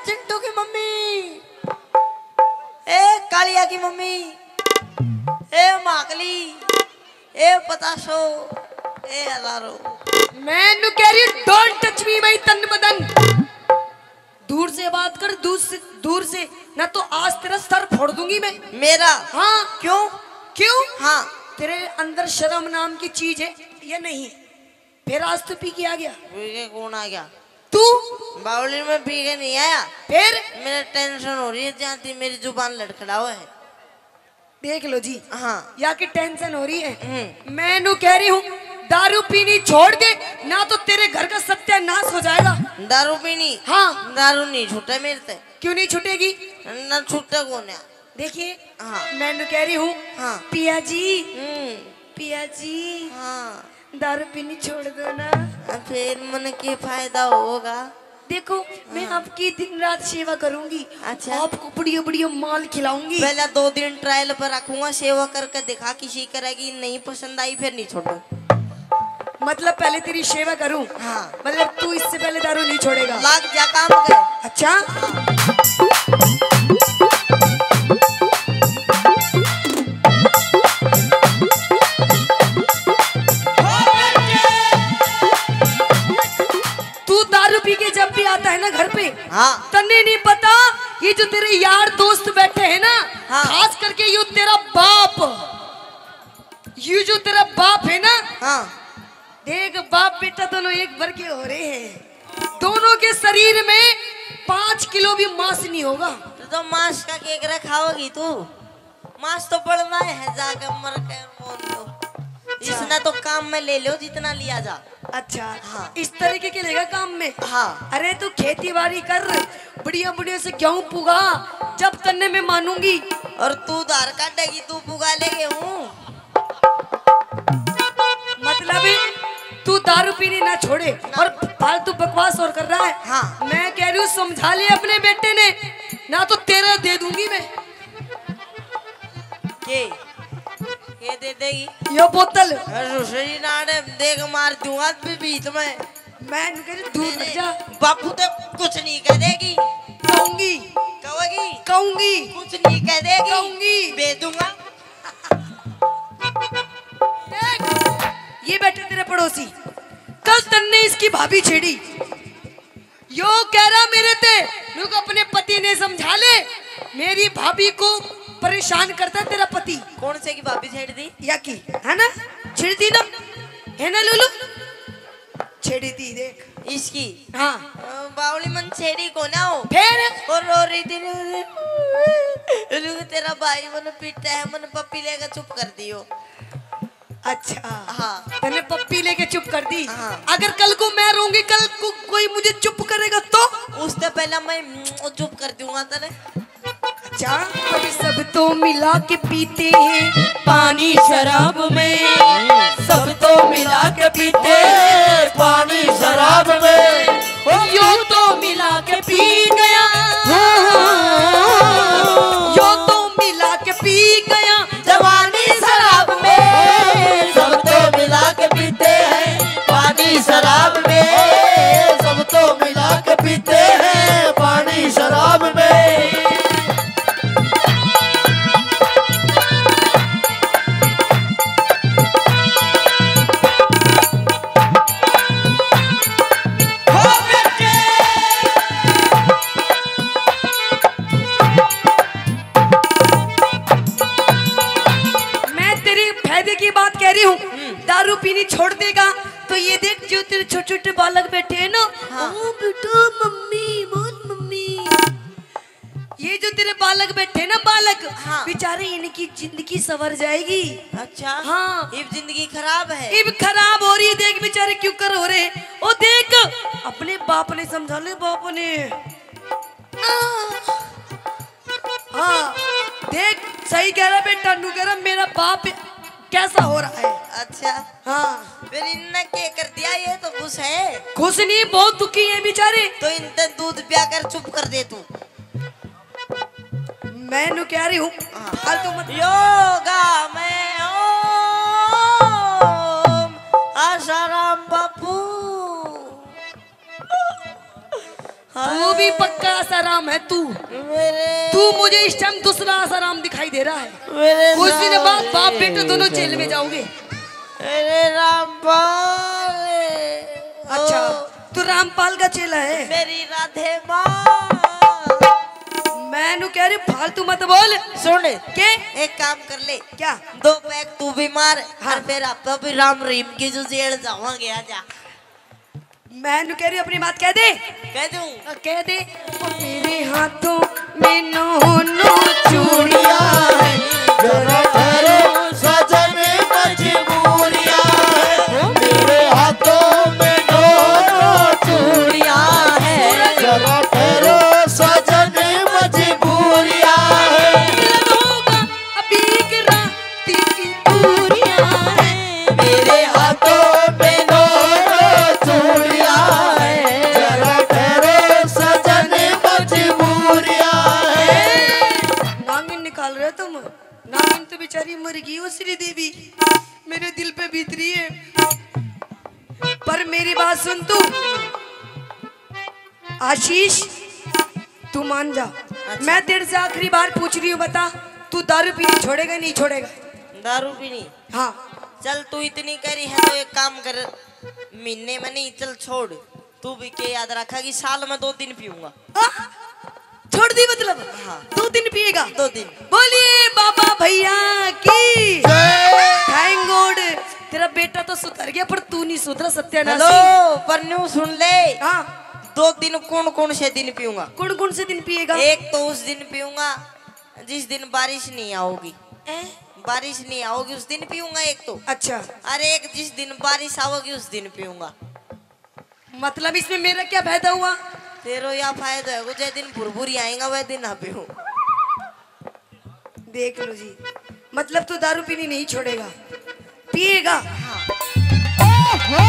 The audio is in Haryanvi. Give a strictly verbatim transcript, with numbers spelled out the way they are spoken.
चिंटू की मम्मी, ए कालिया की मम्मी, ए माकली, ए पतासो, ए अलारो। मैं नु कह रही हूँ, don't touch me, मैं तन बदन। दूर से बात कर, दूर से, दूर से, ना तो आज तेरा सर फोड़ दूंगी मैं। मेरा? हाँ। क्यों? क्यों? हाँ। तेरे अंदर शर्म नाम की चीज है या नहीं? फिर आज तो पी के आ गया। पी के कौन आ गया? तू। बावली में पी के नहीं आया। फिर? मेरे टेंशन हो रही है, जहाँ थी मेरी जुबान लड़खड़ाओ है। देख लो जी। हाँ। या की टेंशन हो रही है। हम्म। मैं नु कह रही हूँ, दारू पीनी छोड़ दे, ना तो तेरे घर का सत्यानाश हो जाएगा। दारू पीनी? हाँ। दारू नहीं छूटे मेरे से। क्यों नहीं छूटेगी? ना छूटे कौन है। देखिए, हाँ। मैं नु कह रही हूँ, हाँ। पिया जी, हम्म। पिया जी, हाँ। दारू पीनी छोड़ दो ना। अब फिर मन के फायदा होगा? देखो, मैं हाँ। आपकी दिन रात सेवा करूंगी। अच्छा। आपको बढ़िया बढ़िया माल खिलाऊंगी। पहले दो दिन ट्रायल पर रखूंगा, सेवा करके दिखा किसी करेगी, नहीं पसंद आई फिर नहीं छोड़ो। मतलब पहले तेरी सेवा करूं? हाँ। मतलब तू इससे पहले दारू नहीं छोड़ेगा? लाग जा काम के। अच्छा। तू दारू पी के जब भी आता है ना घर पे, हाँ। तन्ने नहीं पता, ये जो तेरे यार दोस्त बैठे हैं ना, हाँ। खास करके यो तेरा बाप, ये जो तेरा बाप है ना, हाँ। देख, बाप बेटा दोनों एक भर के हो रहे हैं, दोनों के शरीर में पाँच किलो भी मांस नहीं होगा। तो, तो मांस का केक रखाओगी तू? मांस तो पड़ना है, जाके मर के मोल लो। अच्छा। इसने तो काम में ले लो जितना लिया जा। अच्छा, हाँ। इस तरीके के लेगा काम में? हाँ। अरे तू खेती बाड़ी कर, बढ़िया बढ़िया से गेहूं पुगा, जब तन्ने मैं मानूंगी। और तू धार काटेगी, तू पुगा ले गेहूं। मतलब तू दारू पीनी ना छोड़े और फालतू बकवास और कर रहा है। हाँ। मैं कह रही हूँ समझा ले अपने बेटे ने, ना तो तेरा दे दूंगी मैं। के? के दे देगी? यो बोतल। अरे सही नाड़े देख मार दूंगा भी बीच में। मैं इनके से दूर हट जा। बापू तो कुछ नहीं कह देगी। कहूंगी। कहोगी? कहूंगी। कुछ नहीं कह देगी। कहूंगी। दे दूंगा। देख, ये बैठे तेरे पड़ोसी, कल तन्ने इसकी भाभी छेड़ी। यो कह रहा मेरे ते, रुक, अपने पति ने समझा ले, मेरी भाभी को परेशान करता है तेरा पति। कौन से की भाभी छेड़ दी? या की, है ना? छेड़ दी ना, है ना लुलु? छेड़ी दी, देख। इसकी? हाँ। अ, बावली मन छेड़ी को ना हो। फिर? और रो रही थी, रुक, तेरा भाई मन पीटा है, मन पप्पी लेकर चुप कर दियो। अच्छा। हाँ। तन्ने पप्पी लेके चुप कर दी। हाँ। अगर कल को मैं रोऊंगी, कल को कोई मुझे चुप करेगा तो? उससे पहले मैं चुप कर दूंगा तन्ने। अच्छा। और सब तो मिला के पीते हैं पानी शराब में, सब तो मिला के पीते हैं पानी शराब में। ओ यो तो मिला के पी गया, यो तो मिला के पी गया जवानी शराब में। सब तो मिला के पीते हैं पानी शराब में, सब तो मिला के पीते हैं पानी शराब में। मैं तेरे फायदे की बात कह रही हूँ। हम्म। दारू पीनी छोड़ देगा तो ये देख, जो तेरे छोटे छोटे बालक बैठे हैं ना, हाँ। ओ बेटा, मम्मी बोल, मम्मी। ये जो तेरे बालक बैठे ना, बालक, हाँ। बेचारे इनकी जिंदगी संवर जाएगी। अच्छा। हाँ। इब जिंदगी खराब है। इब खराब हो रही है, देख बेचारे क्यों कर हो रहे। ओ देख, अपने बाप ने समझा ले, बाप ने। हाँ, देख, सही कह रहा बेटा, नु कह रहा मेरा बाप कैसा हो रहा है। अच्छा। हाँ। फिर इनने के कर दिया, ये तो खुश है। खुश नहीं, बहुत दुखी है बेचारे। तो इनते दूध पिया कर चुप कर दे तू। मैं नु कह रही हूँ, हाँ। फालतू मत। योगा में ओम आशाराम बापू। तू भी पक्का आसाराम है तू। मेरे तू मुझे इस टाइम दूसरा आसाराम दिखाई दे रहा है। मेरे कुछ दिन बाद बाप बेटे दोनों जेल में जाओगे। मेरे रामपाल। अच्छा, ओ। तू रामपाल का चेला है? मेरी राधे माँ। मैं नु कह रही, फालतू मत बोल। सुन। के? एक काम कर ले। क्या? दो पैग तू भी मार, हाँ। और फिर आप भी राम रहीम की जो जेल जावांगे, आजा। मैं नु कह रही हूँ, अपनी बात कह दे। कह दूं? कह दे। मेरे हाथों में नौ नौ चूड़ियां हैं। जरा ठहरो सजन, मजबूरियां हैं। मेरे हाथों में नौ नौ चूड़ियां हैं। जरा ठहरो सजन, मजबूरियां हैं। अभी एक रात की दूरियां हैं। मेरे हाथों में नौ नौ चूड़ियां हैं। जरा ठहरो सजन, मजबूरियां हैं। नागिन निकाल रहे हो तुम। नागिन तो बेचारी मर गई, ओ श्री देवी, मेरे दिल पे बीत रही है। पर मेरी बात सुन तू। आशीष, तू मान जा। अच्छा। मैं तेरे से आखिरी बार पूछ रही हूँ, बता, तू दारू पीनी छोड़ेगा, नहीं छोड़ेगा? दारू पीनी? हाँ। चल, तू इतनी करी है तो एक काम कर, महीने में नहीं, चल छोड़। तू भी के याद रखेगी, साल में दो दिन पीऊंगा। हाँ? छोड़ दी मतलब? हाँ। दो दिन पिएगा? दो दिन। बोलिए बाबा भैया की। जय। Thank God, तेरा बेटा तो सुधर गया, पर तू नहीं सुधरा, सत्यानाशी। Hello, पर न्यू सुन ले। हाँ। दो दिन कौन कौन से दिन पीऊंगा? कौन कौन से दिन पिएगा? एक तो उस दिन पीऊंगा जिस दिन बारिश नहीं आओगी। हैं? बारिश नहीं आओगी, उस दिन पीऊंगा एक तो। अच्छा। और एक जिस दिन बारिश आओगी, उस दिन पीऊंगा। मतलब, इसमें मेरा क्या फायदा हुआ? तेरो या फायदा है, वो जे दिन भुरभुरी आएगा, वह दिन ना पीऊं। देख लो जी, मतलब, तू दारू पीनी नहीं छोड़ेगा, पिएगा। ओहो!